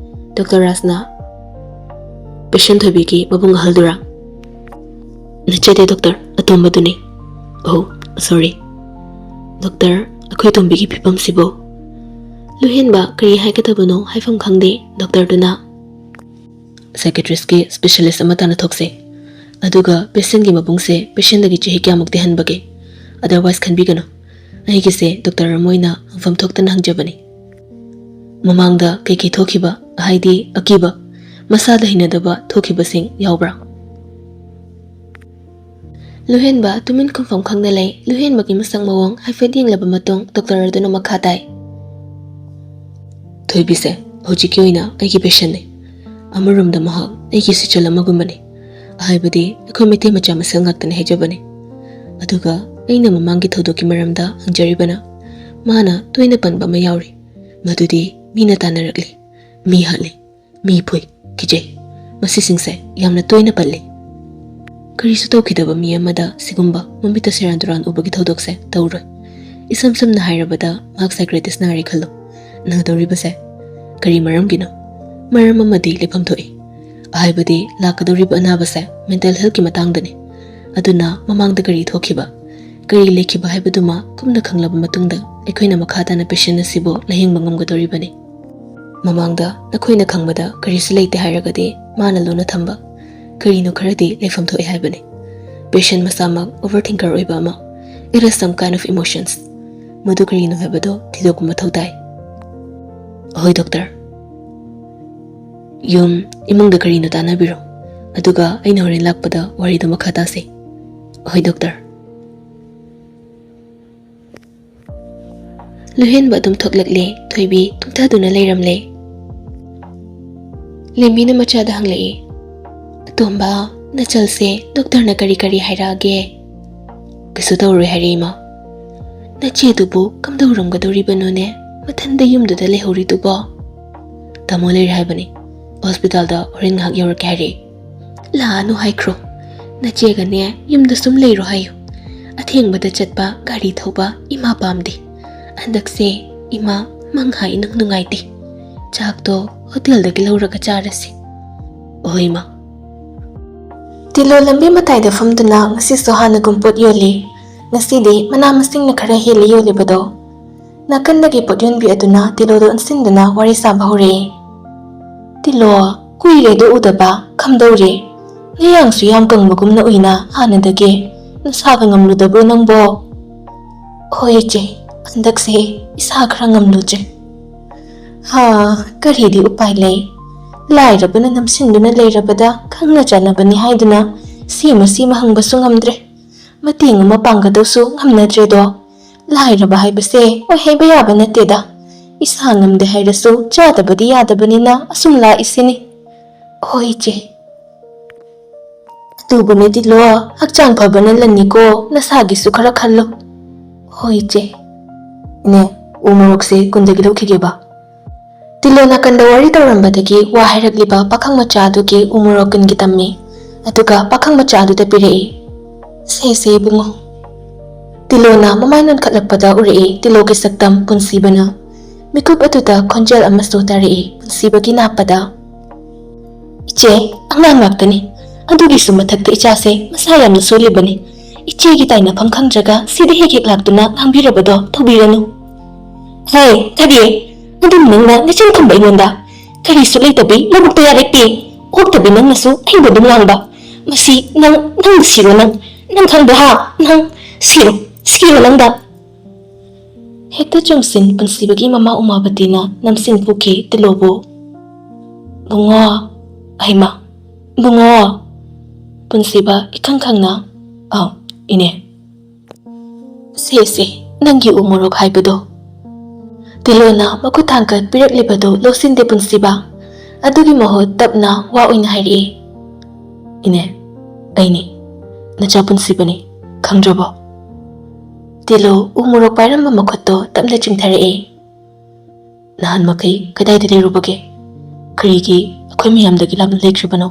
ꯗꯣꯛꯇꯔ ꯔꯥꯖꯅ, "ꯄꯦꯁꯦꯟ ꯊꯣꯏꯕꯤꯒꯤ ꯃꯕꯨꯡ ꯑꯍꯜꯗꯨꯔꯥ?" "ꯅꯠꯆꯗꯦ ꯗꯣꯛꯇꯔ, ꯑꯇꯣꯝꯕꯗꯨꯅꯤ꯫" "ꯑꯣ, ꯁꯣꯔꯤ꯫ ꯗꯣꯛꯇꯔ, ꯑꯩꯈꯣꯏ ꯇꯣꯝꯕꯤꯒꯤ ꯐꯤꯕꯝꯁꯤꯕꯨ?" ꯂꯨꯍꯦꯟꯕ ꯀꯔꯤ ꯍꯥꯏꯒꯗꯕꯅꯣ ꯍꯥꯏꯐꯝ ꯈꯪꯗꯦ꯫ ꯗꯣꯛꯇꯔꯗꯨꯅ, "ꯁꯥꯏꯀꯦꯇ꯭ꯔꯤꯁꯀꯤ ꯁ꯭ꯄꯦꯁꯤꯌꯦꯂꯤꯁ ꯑꯃ ꯇꯥꯟꯅꯊꯣꯛꯁꯦ, ꯑꯗꯨꯒ ꯄꯦꯁꯦꯟꯒꯤ ꯃꯕꯨꯡꯁꯦ ꯄꯦꯁꯦꯟꯗꯒꯤ ꯆꯍꯤ ꯀꯌꯥꯃꯨꯛꯇꯤ ꯍꯟꯕꯒꯦ? ꯑꯗꯔꯋꯥꯏꯁ ꯈꯟꯕꯤꯒꯅꯨ, ꯑꯩꯒꯤꯁꯦ ꯗꯣꯛꯇꯔ ꯑꯃ ꯑꯣꯏꯅ ꯍꯪꯐꯝ ꯊꯣꯛꯇꯅ ꯍꯪꯖꯕꯅꯤ꯫ ꯃꯃꯥꯡꯗ ꯀꯩꯀꯩ ꯊꯣꯛꯈꯤꯕ, ꯍꯥꯏꯗꯤ ꯑꯀꯤꯕ, ꯃꯁꯥꯗ ꯍꯩꯅꯗꯕ ꯊꯣꯛꯈꯤꯕꯁꯤꯡ ꯌꯥꯎꯕ꯭ꯔꯥ?" ꯂꯨꯍꯦꯟꯕ ꯇꯨꯃꯤꯟ ꯈꯨꯝꯐꯝ ꯈꯪꯗ ꯂꯩ꯫ ꯂꯨꯍꯦꯟꯕꯒꯤ ꯃꯁꯛ ꯃꯑꯣꯡ ꯍꯥꯏꯐꯦꯠ ꯌꯦꯡꯂꯕ ꯃꯇꯨꯡ ꯗꯣꯛꯇꯔ ꯑꯗꯨꯅ ꯃꯈꯥ ꯇꯥꯏ, "ꯊꯣꯏꯕꯤꯁꯦ ꯍꯧꯖꯤꯛꯀꯤ ꯑꯣꯏꯅ ꯑꯩꯒꯤ ꯄꯦꯁꯦꯟꯅꯤ꯫ ꯑꯃꯔꯣꯝꯗ ꯃꯍꯥꯛ ꯑꯩꯒꯤ ꯁꯤꯆꯜ ꯑꯃꯒꯨꯝꯕꯅꯤ꯫ ꯍꯥꯏꯕꯗꯤ ꯑꯩꯈꯣꯏ ꯃꯩꯇꯩ ꯃꯆꯥ ꯃꯁꯦꯜ ꯉꯥꯛꯇꯅꯤ ꯍꯥꯏꯖꯕꯅꯤ꯫ ꯑꯗꯨꯒ ꯑꯩꯅ ꯃꯃꯥꯡꯒꯤ ꯊꯧꯗꯣꯛꯀꯤ ꯃꯔꯝꯗ ꯍꯪꯖꯔꯤꯕꯅ ꯃꯥꯅ ꯇꯣꯏꯅ ꯄꯟꯕ ꯑꯃ ꯌꯥꯎꯔꯤ, ꯃꯗꯨꯗꯤ ꯃꯤꯅ ꯇꯥꯟꯅꯔꯛꯂꯤ, ꯃꯤ ꯍꯥꯠꯂꯤ, ꯃꯤ ꯐꯨꯏ, ꯀꯤꯖꯩ꯫ ꯃꯁꯤꯁꯤꯡꯁꯦ ꯌꯥꯝꯅ ꯇꯣꯏꯅ ꯄꯜꯂꯤ꯫ ꯀꯔꯤꯁꯨ ꯇꯧꯈꯤꯗꯕ ꯃꯤ ꯑꯃꯗ ꯁꯤꯒꯨꯝꯕ ꯃꯃꯤꯠꯇ ꯁꯦꯔꯥꯟ ꯇꯨꯔꯥꯟ ꯎꯕꯒꯤ ꯊꯧꯗꯣꯛꯁꯦ ꯇꯧꯔꯣꯏ꯫ ꯏꯁꯝ ꯁꯝꯅ ꯍꯥꯏꯔꯕꯗ ꯃꯍꯥꯛ ꯁꯥꯏꯀ꯭ꯔꯦꯇꯤꯁ ꯅꯥꯔꯦ ꯈꯜꯂꯣ꯫ ꯅꯥꯗꯧꯔꯤꯕꯁꯦ ꯀꯔꯤ ꯃꯔꯝꯒꯤꯅꯣ? ꯃꯔꯝ ꯑꯃꯗꯤ ꯂꯩꯐꯝ ꯊꯣꯛꯏ꯫ ꯍꯥꯏꯕꯗꯤ ꯂꯥꯛꯀꯗꯧꯔꯤꯕ ꯑꯅꯥꯕꯁꯦ ꯃꯦꯟꯇꯦꯜ ꯍꯦꯜꯊꯀꯤ ꯃꯇꯥꯡꯗꯅꯤ꯫ ꯑꯗꯨꯅ ꯃꯃꯥꯡꯗ ꯀꯔꯤ ꯊꯣꯛꯈꯤꯕ, ꯀꯔꯤ ꯂꯩꯈꯤꯕ ꯍꯥꯏꯕꯗꯨꯃ ꯀꯨꯞꯅ ꯈꯪꯂꯕ ꯃꯇꯨꯡꯗ ꯑꯩꯈꯣꯏꯅ ꯃꯈꯥ ꯇꯥꯅ ꯄꯦꯁꯦꯟ ꯑꯁꯤꯕꯨ ꯂꯥꯌꯦꯡꯕ ꯉꯝꯒꯗꯧꯔꯤꯕꯅꯤ꯫ ꯃꯃꯥꯡꯗ ꯅꯈꯣꯏꯅ ꯈꯪꯕꯗ ꯀꯔꯤꯁꯨ ꯂꯩꯇꯦ ꯍꯥꯏꯔꯒꯗꯤ ꯃꯥꯅ ꯂꯣꯟꯅ ꯊꯝꯕ ꯀꯔꯤꯅꯣ ꯈꯔꯗꯤ ꯂꯩꯐꯝ ꯊꯣꯛꯑꯦ ꯍꯥꯏꯕꯅꯤ꯫ ꯄꯦꯁꯦꯟ ꯃꯁꯥꯃꯛ ꯑꯣꯚꯔ ꯊꯤꯡꯀꯔ ꯑꯣꯏꯕ ꯑꯃ, it is some kind of emotions꯫ ꯃꯗꯨ ꯀꯔꯤꯅꯣ ꯍꯥꯏꯕꯗꯨ ꯊꯤꯗꯣꯛꯄ ꯃꯊꯧ ꯇꯥꯏ꯫ ꯑꯍꯣꯏ ꯗꯣꯛꯇꯔ꯫ ꯌꯨꯝ, ꯏꯃꯨꯡꯗ ꯀꯔꯤꯅꯣ ꯇꯥꯟꯅꯕꯤꯔꯣ, ꯑꯗꯨꯒ ꯑꯩꯅ ꯍꯣꯔꯦꯟ ꯂꯥꯛꯄꯗ ꯋꯥꯔꯤꯗꯨ ꯃꯈꯥ ꯇꯥꯁꯤ꯫ ꯍꯣꯏ, ꯗꯣꯛꯇꯔ꯫ ꯂꯨꯍꯦꯟꯕ ꯑꯗꯨꯝ ꯊꯣꯛꯂꯛꯂꯦ꯫ ꯊꯣꯏꯕꯤ ꯇꯨꯝꯊꯗꯨꯅ ꯂꯩꯔꯝꯂꯦ꯫ ꯂꯦꯝꯕꯤꯅ ꯃꯆꯥꯗ ꯍꯪꯂꯛꯏ, "ꯑꯇꯣꯝꯕ, ꯅꯆꯜꯁꯦ ꯗꯣꯛꯇꯔꯅ ꯀꯔꯤ ꯀꯔꯤ ꯍꯥꯏꯔꯛꯑꯒꯦ?" "ꯀꯩꯁꯨ ꯇꯧꯔꯣꯏ ꯍꯥꯏꯔꯛꯏ, ꯏꯃꯥ꯫ ꯅꯆꯦꯗꯨꯕꯨ ꯀꯝꯗꯧꯔꯝꯒꯗꯧꯔꯤꯕꯅꯣꯅꯦ? ꯃꯊꯟꯗ ꯌꯨꯝꯗꯨꯗ ꯂꯩꯍꯧꯔꯤꯗꯨꯕꯣ?" "ꯇꯥꯃꯣ ꯂꯩꯔꯦ ꯍꯥꯏꯕꯅꯤ꯫ ꯍꯣꯁꯄꯤꯇꯥꯜꯗ ꯍꯣꯔꯦꯟ ꯉꯥꯏꯍꯥꯛ ꯌꯧꯔꯛꯀꯦ ꯍꯥꯏꯔꯛꯏ꯫" "ꯂꯥꯛꯑꯅꯨ ꯍꯥꯏꯈ꯭ꯔꯣ꯫ ꯅꯆꯦꯒꯅꯦ ꯌꯨꯝꯗ ꯁꯨꯝ ꯂꯩꯔꯣ ꯍꯥꯏꯌꯨ꯫ ꯑꯊꯦꯡꯕꯗ ꯆꯠꯄ ꯒꯥꯔꯤ ꯊꯧꯕ ꯏꯃꯥ ꯄꯥꯝꯗꯦ꯫ ꯍꯟꯗꯛꯁꯦ ꯏꯃꯥ ꯃꯪꯍꯥ ꯏꯅꯨꯡ ꯅꯨꯡꯉꯥꯏꯇꯦ꯫ ꯆꯥꯛꯇꯣ ꯍꯣꯇꯦꯜꯗꯒꯤ ꯂꯧꯔꯒ ꯆꯥꯔꯁꯤ꯫" "ꯑꯍꯣꯏ, ꯏꯃꯥ꯫" ꯇꯤꯂꯣ ꯂꯝꯕꯤ ꯃꯇꯥꯏꯗ ꯐꯝꯗꯨꯅ ꯉꯁꯤꯁꯨ ꯍꯥꯟꯅꯒꯨꯝ ꯄꯣꯠ ꯌꯣꯜꯂꯤ꯫ ꯉꯁꯤꯗꯤ ꯃꯅꯥ ꯃꯁꯤꯡꯅ ꯈꯔ ꯍꯦꯜꯂꯤ ꯌꯣꯜꯂꯤꯕꯗꯣ꯫ ꯅꯥꯀꯟꯗꯒꯤ ꯄꯣꯠ ꯌꯣꯟꯕꯤ ꯑꯗꯨꯅ ꯇꯤꯂꯣꯗ ꯑꯣꯟꯁꯤꯟꯗꯨꯅ ꯋꯥꯔꯤ ꯁꯥꯕ ꯍꯧꯔꯛꯏ꯫ "ꯇꯤꯂꯣ, ꯀꯨꯏꯔꯦꯗꯣ ꯎꯗꯕ, ꯀꯝꯗꯧꯔꯤ? ꯅꯌꯥꯡꯁꯨ ꯌꯥꯝ ꯀꯪꯕꯒꯨꯝꯅ ꯎꯏꯅ ꯍꯥꯟꯅꯗꯒꯤ꯫ ꯅꯁꯥꯒ ꯉꯝꯂꯨꯗꯕ꯭ꯔꯣ ꯅꯪꯕꯣ?" "ꯍꯣꯏ ꯏꯆꯦ, ꯍꯟꯗꯛꯁꯦ ꯏꯁꯥ ꯈꯔ ꯉꯝꯂꯨꯗ꯭ꯔꯦ꯫ ꯍꯥ, ꯀꯔꯤꯗꯤ ꯎꯄꯥꯏ ꯂꯩ? ꯂꯥꯏꯔꯕꯅ ꯅꯝꯁꯤꯟꯗꯨꯅ ꯂꯩꯔꯕꯗ ꯈꯪꯅ ꯆꯥꯟꯅꯕꯅꯤ ꯍꯥꯏꯗꯨꯅ ꯁꯤꯃ ꯁꯤꯃ ꯍꯪꯕꯁꯨ ꯉꯝꯗ꯭ꯔꯦ꯫ ꯃꯇꯦꯡ ꯑꯃ ꯄꯥꯡꯒꯗꯧꯁꯨ ꯉꯝꯅꯗ꯭ꯔꯦꯗꯣ꯫ ꯂꯥꯏꯔꯕ ꯍꯥꯏꯕꯁꯦ ꯑꯣꯏꯍꯩꯕ ꯌꯥꯕ ꯅꯠꯇꯦꯗ꯫ ꯏꯁꯥ ꯉꯝꯗꯦ ꯍꯥꯏꯔꯁꯨ ꯆꯥꯗꯕꯗꯤ ꯌꯥꯗꯕꯅꯤꯅ ꯑꯁꯨꯝ ꯂꯥꯛꯏꯁꯤꯅꯤ꯫" "ꯍꯣꯏ ꯏꯆꯦ꯫ ꯑꯗꯨꯕꯨꯅꯦ ꯇꯤꯂꯣ, ꯍꯛꯆꯥꯡ ꯐꯕꯅ ꯂꯟꯅꯤꯀꯣ, ꯅꯁꯥꯒꯤꯁꯨ ꯈꯔ ꯈꯜꯂꯨ꯫" "ꯍꯣꯏ ꯏꯆꯦ꯫" "ꯏꯅꯦ, ꯎ ꯃꯣꯔꯣꯛꯁꯦ ꯀꯨꯟꯗꯒꯤ ꯂꯧꯈꯤꯒꯦꯕ꯫" ꯇꯤꯂꯣ ꯅꯥꯀꯟꯗ ꯋꯥꯔꯤ ꯇꯧꯔꯝꯕꯗꯒꯤ ꯋꯥ ꯍꯥꯏꯔꯛꯂꯤꯕ ꯄꯥꯈꯪ ꯃꯆꯥ ꯑꯗꯨꯒꯤ ꯎ ꯃꯣꯔꯣꯛ ꯀꯨꯟꯒꯤ ꯇꯝꯃꯤ꯫ ꯑꯗꯨꯒ ꯄꯥꯈꯪ ꯃꯆꯥ ꯑꯗꯨꯗ ꯄꯤꯔꯛꯏ꯫ "ꯁꯦ, ꯁꯦ, ꯏꯕꯨꯡꯉꯣ꯫" ꯇꯤꯂꯣꯅ ꯃꯃꯥꯏ ꯅꯣꯟꯈꯠꯂꯛꯄꯗ ꯎꯔꯛꯏ ꯇꯤꯂꯣꯒꯤ ꯁꯛꯇꯝ ꯄꯨꯟꯁꯤꯕꯅ꯫ ꯃꯤꯀꯨꯞ ꯑꯗꯨꯗ ꯈꯣꯟꯖꯦꯜ ꯑꯃꯁꯨ ꯇꯥꯔꯛꯏ ꯄꯨꯟꯁꯤꯕꯒꯤ ꯅꯥꯞꯄꯗ꯫ "ꯏꯆꯦ, ꯑꯉꯥꯡ ꯉꯥꯛꯇꯅꯤ꯫ ꯑꯗꯨꯒꯤꯁꯨ ꯃꯊꯛꯇ ꯏꯆꯥꯁꯦ ꯃꯁꯥ ꯌꯥꯝꯅ ꯁꯣꯜꯂꯤꯕꯅꯤ꯫ ꯏꯆꯦꯒꯤ ꯇꯥꯏꯅꯐꯝ ꯈꯪꯗ꯭ꯔꯒ ꯁꯤꯗ ꯍꯦꯛ ꯍꯦꯛ ꯂꯥꯛꯇꯨꯅ ꯉꯥꯡꯕꯤꯔꯕꯗꯣ ꯇꯧꯕꯤꯔꯅꯨ꯫" "ꯍꯦ, ꯀꯔꯤ? ꯑꯗꯨꯝ ꯅꯪꯅ ꯅꯆꯤꯟ ꯈꯨꯝꯕ ꯑꯩꯉꯣꯟꯗ? ꯀꯔꯤꯁꯨ ꯂꯩꯇꯕꯤ ꯂꯧꯕꯨꯛꯇ ꯌꯥꯔꯦꯛꯄꯤ, ꯑꯣꯛꯇꯕꯤ ꯅꯪꯅꯁꯨ ꯑꯩꯕꯨ ꯑꯗꯨꯝ ꯉꯥꯡꯕ꯫ ꯃꯁꯤ ꯅꯪ, ꯅꯪ ꯁꯤꯔꯣ ꯅꯪ? ꯅꯪ ꯈꯪꯕ꯭ꯔꯣ ꯍꯥ? ꯅꯪ ꯁꯤꯔꯣ, ꯁꯤꯔꯣ ꯅꯪꯗ꯫" ꯍꯦꯛꯇ ꯆꯨꯝꯁꯤꯟ ꯄꯨꯟꯁꯤꯕꯒꯤ ꯃꯃꯥ ꯎꯃꯥꯕꯇꯤꯅ ꯅꯝꯁꯤꯟ ꯐꯨꯈꯤ ꯇꯤꯂꯣꯕꯨ꯫ "ꯕꯨꯡꯉꯣ, ꯑꯩꯃ, ꯕꯨꯡꯉꯣ!" ꯄꯨꯟꯁꯤꯕ ꯏꯈꯪ ꯈꯪꯅ ꯑ, ꯏꯅꯦ꯫ ꯁꯦ, ꯁꯦ, ꯅꯪꯒꯤ ꯎ ꯃꯣꯔꯣꯛ ꯍꯥꯏꯕꯗꯣ꯫ ꯇꯤꯂꯣꯅ ꯃꯈꯨꯠ ꯊꯥꯡꯒꯠ ꯄꯤꯔꯛꯂꯤꯕꯗꯨ ꯂꯧꯁꯤꯟꯗꯦ ꯄꯨꯟꯁꯤꯕ꯫ ꯑꯗꯨꯒꯤ ꯃꯍꯨꯠ ꯇꯞꯅ ꯋꯥ ꯑꯣꯏꯅ ꯍꯥꯏꯔꯛꯏ꯫ ꯏꯅꯦ, ꯑꯩꯅꯤ꯫ ꯅꯆꯥ ꯄꯨꯟꯁꯤꯕꯅꯤ꯫ ꯈꯪꯗ꯭ꯔꯕꯣ? ꯇꯤꯂꯣ ꯎ ꯃꯣꯔꯣꯛ ꯄꯥꯏꯔꯝꯕ ꯃꯈꯨꯠꯇꯣ ꯇꯞꯅ ꯆꯤꯡꯊꯔꯛꯏ꯫ ꯅꯍꯥꯟ ꯃꯈꯩ ꯀꯗꯥꯏꯗ ꯂꯩꯔꯨꯕꯒꯦ? ꯀꯔꯤꯒꯤ ꯑꯩꯈꯣꯏ ꯃꯌꯥꯝꯗꯒꯤ ꯂꯥꯞꯅ ꯂꯩꯈ꯭ꯔꯤꯕꯅꯣ?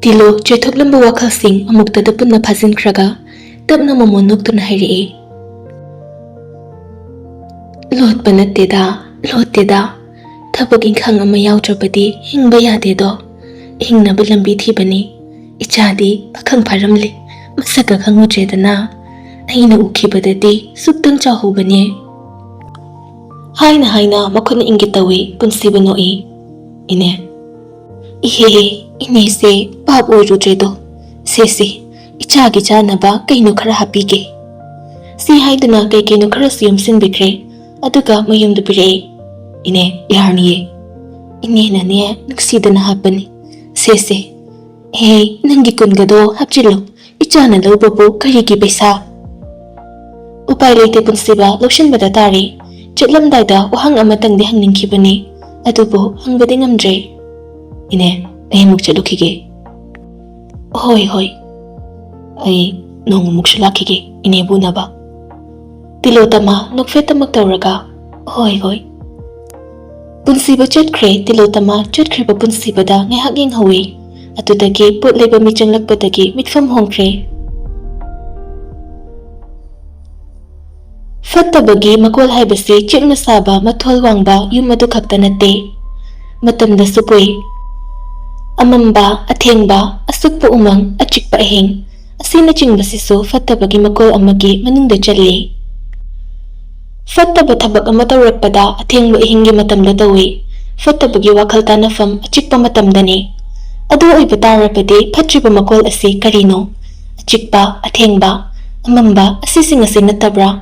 ꯇꯤꯂꯣ ꯆꯦꯊꯣꯛꯂꯝꯕ ꯋꯥꯈꯜꯁꯤꯡ ꯑꯃꯨꯛꯇꯗ ꯄꯨꯟꯅ ꯐꯥꯖꯤꯟꯈ꯭ꯔꯒ ꯇꯞꯅ ꯃꯃꯣꯟ ꯅꯣꯛꯇꯨꯅ ꯍꯥꯏꯔꯛꯏ꯫ ꯂꯣꯠꯄ ꯅꯠꯇꯦꯗ, ꯂꯣꯠꯇꯦꯗ꯫ ꯊꯕꯛ ꯏꯪꯈꯥꯡ ꯑꯃ ꯌꯥꯎꯗ꯭ꯔꯕꯗꯤ ꯍꯤꯡꯕ ꯌꯥꯗꯦꯗꯣ꯫ ꯍꯤꯡꯅꯕ ꯂꯝꯕꯤ ꯊꯤꯕꯅꯤ꯫ ꯏꯆꯥꯗꯤ ꯄꯥꯈꯪ ꯐꯥꯔꯝꯂꯦ, ꯃꯁꯛꯀ ꯈꯪꯉꯨꯗ꯭ꯔꯦꯗꯅ꯫ ꯑꯩꯅ ꯎꯈꯤꯕꯗꯗꯤ ꯁꯨꯛꯇꯪ ꯆꯥꯎꯍꯧꯕꯅꯦ꯫ ꯍꯥꯏꯅ ꯍꯥꯏꯅ ꯃꯈꯨꯠꯅ ꯏꯪꯒꯤꯠ ꯇꯧꯏ, ꯄꯨꯟꯁꯤꯕ ꯅꯣꯛꯏ꯫ ꯏꯅꯦ꯫ ꯏꯍꯦ, ꯏꯅꯦꯁꯦ ꯚꯥꯞ ꯑꯣꯏꯔꯨꯗ꯭ꯔꯦꯗꯣ꯫ ꯁꯦ, ꯁꯦ, ꯏꯆꯥꯒꯤ ꯆꯥꯅꯕ ꯀꯩꯅꯣ ꯈꯔ ꯍꯥꯞꯄꯤꯒꯦ꯫ ꯁꯤ ꯍꯥꯏꯗꯨꯅ ꯀꯩ ꯀꯩꯅꯣ ꯈꯔꯁꯨ ꯌꯣꯝꯁꯤꯟꯕꯤꯈ꯭ꯔꯦ, ꯑꯗꯨꯒ ꯃꯌꯨꯝꯗ ꯄꯤꯔꯛꯑꯦ꯫ ꯏꯅꯦ, ꯌꯥꯔꯅꯤꯌꯦ꯫ ꯏꯅꯦꯅꯅꯦ ꯅꯨꯡꯁꯤꯗꯅ ꯍꯥꯞꯄꯅꯤ꯫ ꯁꯦ, ꯁꯦ꯫ ꯍꯦ, ꯅꯪꯒꯤ ꯀꯨꯟꯒꯗꯣ ꯍꯥꯞꯆꯤꯜꯂꯨ꯫ ꯏꯆꯥꯅ ꯂꯧꯕꯕꯨ ꯀꯔꯤꯒꯤ ꯄꯩꯁꯥ? ꯎꯄꯥꯏ ꯂꯩꯇꯦ ꯄꯨꯟꯁꯤꯕ, ꯂꯧꯁꯤꯟꯕꯗ ꯇꯥꯔꯦ꯫ ꯆꯠꯂꯝꯗꯥꯏꯗ ꯋꯥꯍꯪ ꯑꯃꯇꯪꯗꯤ ꯍꯪꯅꯤꯡꯈꯤꯕꯅꯤ, ꯑꯗꯨꯕꯨ ꯍꯪꯕꯗꯤ ꯉꯝꯗ꯭ꯔꯦ꯫ ꯏꯅꯦ, ꯑꯩ ꯑꯃꯨꯛ ꯆꯠꯂꯨꯈꯤꯒꯦ꯫ ꯍꯣꯏ, ꯍꯣꯏ꯫ ꯑꯩ ꯅꯣꯡꯃꯃꯨꯛꯁꯨ ꯂꯥꯛꯈꯤꯒꯦ ꯏꯅꯦꯕꯨ ꯎꯅꯕ꯫ ꯇꯤꯂꯣꯇꯃ ꯅꯣꯛꯐꯦꯠꯇꯃꯛ ꯇꯧꯔꯒ, ꯍꯣꯏ, ꯍꯣꯏ꯫ ꯄꯨꯟꯁꯤꯕ ꯆꯠꯈ꯭ꯔꯦ, ꯇꯤꯂꯣꯇꯃ ꯆꯠꯈ꯭ꯔꯤꯕ ꯄꯨꯟꯁꯤꯕꯗ ꯉꯥꯏꯍꯥꯛ ꯌꯦꯡꯍꯧꯏ꯫ ꯑꯗꯨꯗꯒꯤ ꯄꯣꯠ ꯂꯩꯕ ꯃꯤ ꯆꯪꯂꯛꯄꯗꯒꯤ ꯃꯤꯠꯐꯝ ꯍꯣꯡꯈ꯭ꯔꯦ꯫ ꯐꯠꯇꯕꯒꯤ ꯃꯀꯣꯜ ꯍꯥꯏꯕꯁꯤ ꯆꯦꯛꯅ ꯁꯥꯕ ꯃꯊꯣꯜ ꯋꯥꯡꯕ ꯌꯨꯝ ꯑꯗꯨ ꯈꯛꯇ ꯅꯠꯇꯦ꯫ ꯃꯇꯝꯗꯁꯨ ꯄꯨꯏ꯫ ꯑꯃꯝꯕ, ꯑꯊꯦꯡꯕ, ꯑꯁꯨꯛꯄ ꯎꯃꯪ, ꯑꯆꯤꯛꯄ ꯑꯍꯤꯡ, ꯑꯁꯤꯅꯆꯤꯡꯕꯁꯤꯁꯨ ꯐꯠꯇꯕꯒꯤ ꯃꯀꯣꯜ ꯑꯃꯒꯤ ꯃꯅꯨꯡꯗ ꯆꯜꯂꯤ꯫ ꯐꯠꯇꯕ ꯊꯕꯛ ꯑꯃ ꯇꯧꯔꯛꯄꯗ ꯑꯊꯦꯡꯕ ꯑꯍꯤꯡꯒꯤ ꯃꯇꯝꯗ ꯇꯧꯏ꯫ ꯐꯠꯇꯕꯒꯤ ꯋꯥꯈꯜ ꯇꯥꯅꯐꯝ ꯑꯆꯤꯛꯄ ꯃꯇꯝꯗꯅꯤ꯫ ꯑꯗꯨ ꯑꯣꯏꯕ ꯇꯥꯔꯕꯗꯤ ꯐꯠꯇ꯭ꯔꯤꯕ ꯃꯀꯣꯜ ꯑꯁꯤ ꯀꯔꯤꯅꯣ? ꯑꯆꯤꯛꯄ, ꯑꯊꯦꯡꯕ, ꯑꯃꯝꯕ ꯑꯁꯤꯁꯤꯡ ꯑꯁꯤ ꯅꯠꯇꯕ꯭ꯔꯥ?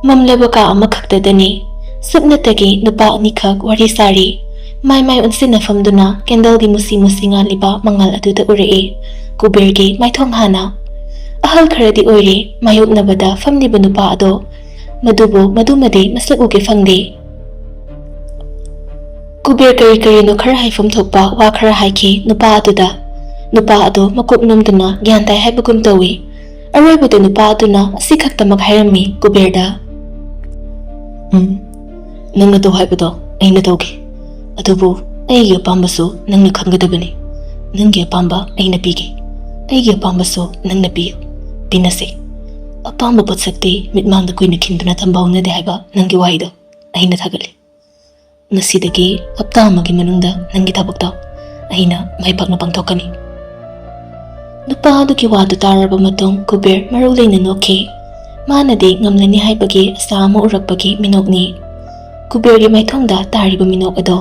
ꯃꯝꯂꯕ ꯀꯥ ꯑꯃꯈꯛꯇꯗꯅꯤ꯫ ꯁꯨꯞꯅꯇꯒꯤ ꯅꯨꯄꯥ ꯑꯅꯤꯈꯛ ꯋꯥꯔꯤ ꯁꯥꯔꯤ꯫ ꯃꯥꯏ ꯃꯥꯏ ꯑꯣꯟꯁꯤꯟꯅ ꯐꯝꯗꯨꯅ ꯀꯦꯟꯗꯜꯒꯤ ꯃꯨꯁꯤ ꯃꯨꯁꯤ ꯉꯥꯜꯂꯤꯕ ꯃꯉꯥꯜ ꯑꯗꯨꯗ ꯎꯔꯛꯏ ꯀꯨꯕꯦꯔꯒꯤ ꯃꯥꯏꯊꯣꯡ ꯍꯥꯟꯅ꯫ ꯑꯍꯜ ꯈꯔꯗꯤ ꯑꯣꯏꯔꯦ, ꯃꯥꯌꯣꯛꯅꯕꯗ ꯐꯝꯂꯤꯕ ꯅꯨꯄꯥ ꯑꯗꯣ, ꯃꯗꯨꯕꯨ ꯃꯗꯨꯃꯗꯤ ꯃꯁꯛ ꯎꯒꯦ ꯐꯪꯗꯦ꯫ ꯀꯨꯕꯦꯔ ꯀꯔꯤ ꯀꯔꯤꯅꯣ ꯈꯔ ꯍꯥꯏꯐꯝ ꯊꯣꯛꯄ ꯋꯥ ꯈꯔ ꯍꯥꯏꯈꯤ ꯅꯨꯄꯥ ꯑꯗꯨꯗ꯫ ꯅꯨꯄꯥ ꯑꯗꯨ ꯃꯀꯣꯛ ꯅꯣꯝꯗꯨꯅ ꯒ꯭ꯌꯥꯟ ꯇꯥꯏ ꯍꯥꯏꯕꯒꯨꯝ ꯇꯧꯏ꯫ ꯑꯔꯣꯏꯕꯗ ꯅꯨꯄꯥ ꯑꯗꯨꯅ ꯑꯁꯤ ꯈꯛꯇꯃꯛ ꯍꯥꯏꯔꯝꯃꯤ ꯀꯨꯕꯦꯔꯗ, "ꯎꯝ, ꯅꯪꯅ ꯇꯧ ꯍꯥꯏꯕꯗꯣ ꯑꯩꯅ ꯇꯧꯒꯦ꯫ ꯑꯗꯨꯕꯨ ꯑꯩꯒꯤ ꯑꯄꯥꯝꯕꯁꯨ ꯅꯪꯅ ꯈꯪꯒꯗꯕꯅꯤ꯫ ꯅꯪꯒꯤ ꯑꯄꯥꯝꯕ ꯑꯩꯅ ꯄꯤꯒꯦ, ꯑꯩꯒꯤ ꯑꯄꯥꯝꯕꯁꯨ ꯅꯪꯅ ꯄꯤꯌꯨ꯫ ꯄꯤꯅꯁꯦ꯫ ꯑꯄꯥꯝꯕ ꯄꯣꯠꯁꯛꯇꯤ ꯃꯤꯠꯃꯥꯡꯗ ꯀꯨꯏꯅ ꯈꯤꯟꯗꯨꯅ ꯊꯝꯕ ꯍꯧꯅꯗꯦ ꯍꯥꯏꯕ ꯅꯪꯒꯤ ꯋꯥꯍꯩꯗꯣ ꯑꯩꯅ ꯊꯥꯒꯠꯂꯤ꯫ ꯉꯁꯤꯗꯒꯤ ꯍꯞꯇꯥ ꯑꯃꯒꯤ ꯃꯅꯨꯡꯗ ꯅꯪꯒꯤ ꯊꯕꯛꯇꯣ ꯑꯩꯅ ꯃꯥꯏ ꯄꯥꯛꯅ ꯄꯥꯡꯊꯣꯛꯀꯅꯤ꯫" ꯅꯨꯄꯥ ꯑꯗꯨꯒꯤ ꯋꯥꯗꯨ ꯇꯥꯔꯕ ꯃꯇꯨꯡ ꯀꯨꯕꯦꯔ ꯃꯔꯧ ꯂꯩꯅ ꯅꯣꯛꯈꯤ꯫ ꯃꯥꯅꯗꯤ ꯉꯝꯂꯅꯤ ꯍꯥꯏꯕꯒꯤ ꯑꯁꯥ ꯑꯃ ꯎꯔꯛꯄꯒꯤ ꯃꯤꯅꯣꯛꯅꯤ꯫ ꯀꯨꯕꯦꯔꯒꯤ ꯃꯥꯏꯊꯣꯡꯗ ꯇꯥꯔꯤꯕ ꯃꯤꯅꯣꯛ ꯑꯗꯣ